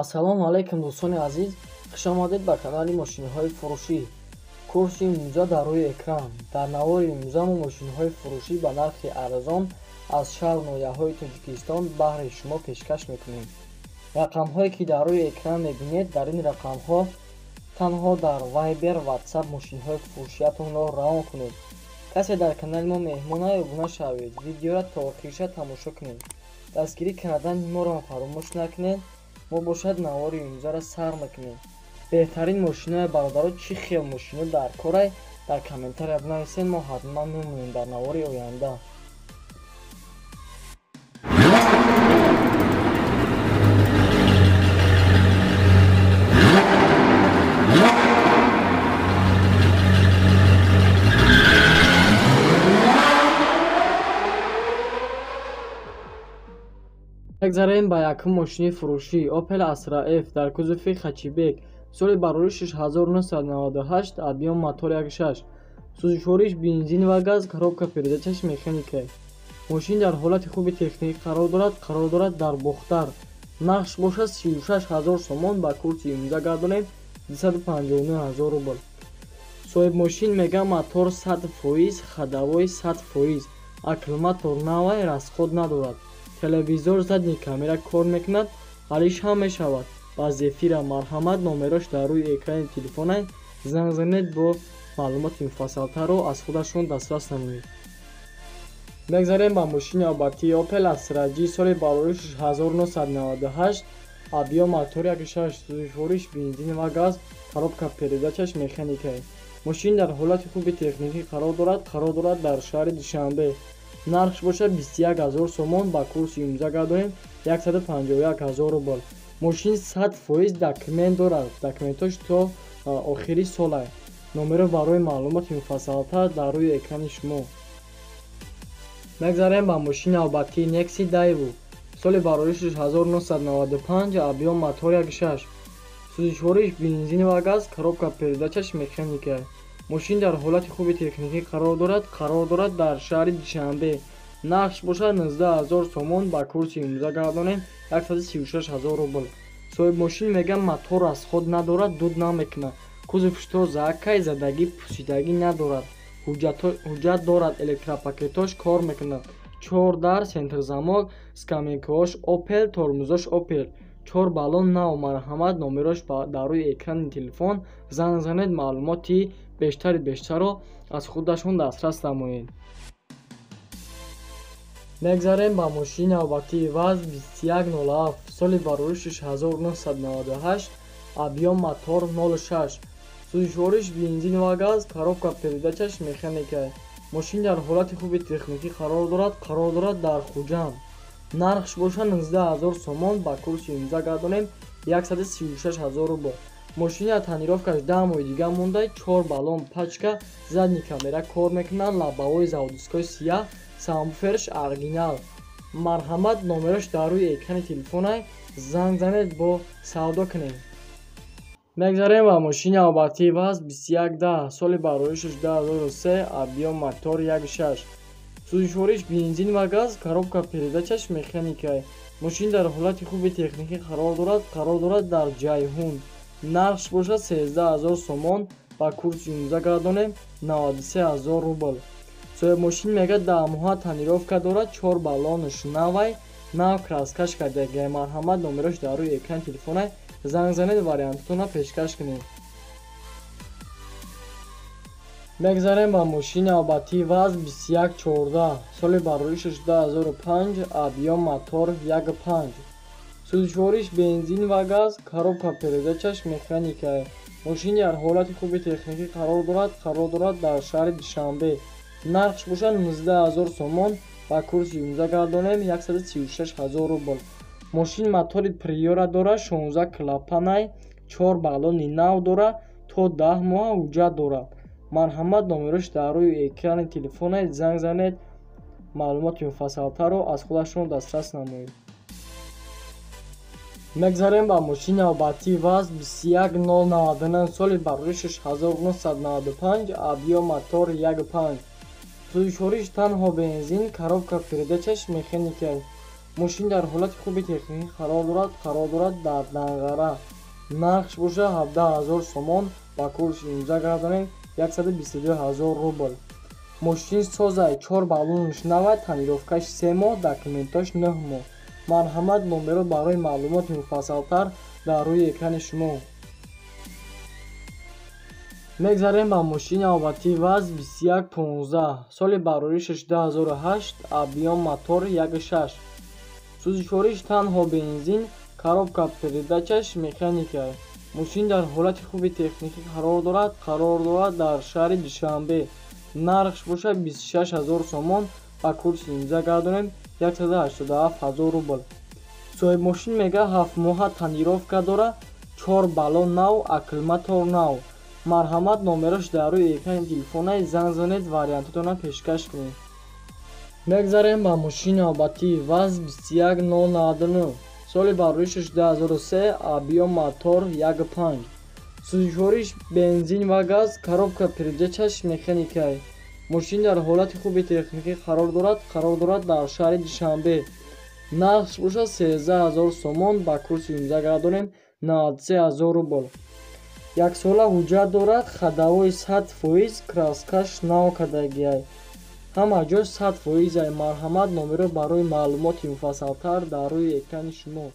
Ассалому алайкум дӯстони азиз, хуш омадед ба канали мошинҳои фурӯшӣ. Курси имрӯза дар рӯи экран. Дар навори имрӯза мо мошинҳои фурӯшӣ ба нархи арзон аз шаҳру ноҳияҳои Тоҷикистон баҳри шумо пешкаш мекунем. Рақамҳое ки дар рӯи экран мебинед, дар ин рақамҳо танҳо дар Viber, WhatsApp мошинҳои фурӯшиятонро равон кунед. Касе дар канали мо меҳмон обуна шавед, видеоро то охириша тамошо кунед. Дастгирӣ кардани моро фаромӯш накунед. Мо бошад навори имрӯзаро сар мекунем. Беҳтарин мошинои бародаро чӣ хел мошино дар корай дар комментария бинависед, мо ҳатман мемонем дар навори оянда. Мегзарем ба якум мошини фурӯшӣ Opel Astra F дар кузови хэтчбек соли барориш 1998, объём мотор 1.6, сӯзишвориш бензин ва газ, коробка передачаш механика. Мошин дар ҳолати хуби техникӣ қарор дорад дар Бохтар. Нархш бошад 36 ҳазор сомон, ба курси имрӯза гардонем 259 ҳазор рубл. Соҳибмошин мега мотор 100%, ходовой 100%, аккумулятор навай, расход надорад. Телевизор, задний камера кор мекунад, ҳалиш ҳам мешавад. Ба Зефира марҳамат, номерош дар рӯи экрани телефонай, занг занед, бо маълумоти муфассалтарро аз худашон дастрас намоед. Мегзарем ба мошини навбатии Opel Astra G соли барориш 1998, объём мотор 1.6, сӯзишвориш бензин ва газ, коробка передачаш механика. Мошин дар ҳолати хуби техникӣ қарор дорад дар шаҳри Душанбе. Нархш бошад 21 ҳазор сомон, ба курси имрӯза гардонем 151 ҳазор рубл. Мошин 100% документ дорад, документош то охири солай. Номеро барои маълумоти муфассалтар дар рӯи экрани шумо. Мегзарем ба мошини навбатии Nexi Daewoo соли барориши 1995, объём мотор 1.6, сӯзишвориш бензин ва газ, коробка передачаш механика. Мошин дар ҳолати хуби техникӣ қарор дорад дар шаҳри Душанбе. Нархш бошад 19 ҳазор сомон, ба курси имрӯза гардонем 136 ҳазор рубл. Соҳибмошин мега мотор расход надорад, дуд намекунад, кузовш тоза, задагӣ пусидагӣ надорад, ҳуҷҷат дорад, электропакетош кор мекунад, чор дар, центрзамок, скамейкаҳош Opel, тормозош Opel, чор баллон нав. Марҳамат, номерош дар рӯи экрани телефон, занг занед, маълумоти бештари бештарро аз худашон дастрас намоед. Мегзарем ба мошини навбатии ВАЗ 2107 соли барориши 1998, объём мотор 06, сӯзишвориш бензин ва газ, коробка передачаш механика. Мошин дар ҳолати хуби техникӣ қарор дорад дар Хуҷанд. Нархш бошад 19 ҳазор сомон, ба курси имрӯза гардонем 136 ҳазор рубл. Мошини тонировкаш 10 моҳи дига монда, чор баллон пачка, задний камера кор мекунад, лобовой заводской сияҳ, сабвуферш оригинал. Марҳамат, номерош дар рӯи экрани телефонай, занг занед, бо савдо кунем. Мегзарем ба мошини навбатии ВАЗ 2110 соли бароришаш 2003, объём мотор 1.6, сӯзишвориш бензин ва газ, коробка передачаш механика. Мошин дар ҳолати хуби техникӣ қарор дорад дар Ҷайҳун. Нархш бошад 13 ҳазор сомон, ба курси имрӯза гардонем 93 ҳазор рубл. Соҳибмошин мегӯяд 10 моҳа тонировка дорад, чор баллонаш навай, нав краскаш кардагиай. Марҳамат, номерош дар рӯи экрани телефонай, занг занед, вариантотонро пешкаш кунед. Мегзарем ба мошини навбатии ВАЗ 2114 соли бароришаш 2005, объём мотор 1.5, сӯзишвориш бензин ва газ, коробка передачаш механика. Мошин дар ҳолати хуби техникӣ қарор дорад дар шаҳри Душанбе. Нархш бошад 19 ҳазор сомон, ба курси имрӯза гардонем 136 ҳазор рубл. Мошин мотори Приора дорад, 16 клапанай, чор баллони нав дорад, то 10 моҳа ҳуҷҷат дорад. Марҳамат, номерош дар рӯи экрани телефонай, занг занед, маълумоти муфассалтарро аз худашон дастрас намоед. Мегзарем ба мошини навбатии ВАЗ 21099 соли бароришаш 1995, объём мотор 1.5, сӯзишвориш танҳо бензин, коробка передачаш механика. Мошин дар ҳолати хуби техникӣ қарор дорад дар Данғара. Нархш боша 17 000 сомон, ба курси имрӯза гардонем 122 000 рубл. Мошин созай, чор баллонаш навай, тонировкаш 3 моҳ, документош 9 моҳ. Марҳамат, номеро барои маълумоти муфассалтар дар рӯи экрани шумо. Мегзарем ба мошини навбатӣ: ВАЗ 2115, соли бароришаш 2008, объём мотор 1,6, сӯзишвориш танҳо бензин, коробка передачаш механика. Мошин дар ҳолати хуби техникӣ қарор дорад дар шаҳри Душанбе. Нархш бошад 26 000 сомон, ба курси имрӯза гардонем 187 000 рубл. Соҳибмошин мега, 7 моҳа тонировка дора, чор баллон нав, аккумулятор нав. Марҳамат, номерош дар рӯи экрани телефонай, занг занед, вариантотона пешкаш кунед. Мегзарем ба мошини навбатӣ: ВАЗ 21099, соли бароришаш 2003, объём мотор 1,5, сӯзишвориш бензин ва газ, коробка передачаш механикай. Мошин дар ҳолати хуби техникӣ қарор дорад дар шаҳри Душанбе. Нархш бошад 13 000 сомон, ба курси имрӯза гардонем 93 000 рубл. Яксола ҳуҷҷат дорад, ходовой 100%, краскаш нав кардагиай, ҳама ҷо 100%-ай. Марҳамат, номеро барои маълумоти муфассалтар дар рӯи экрани шумо.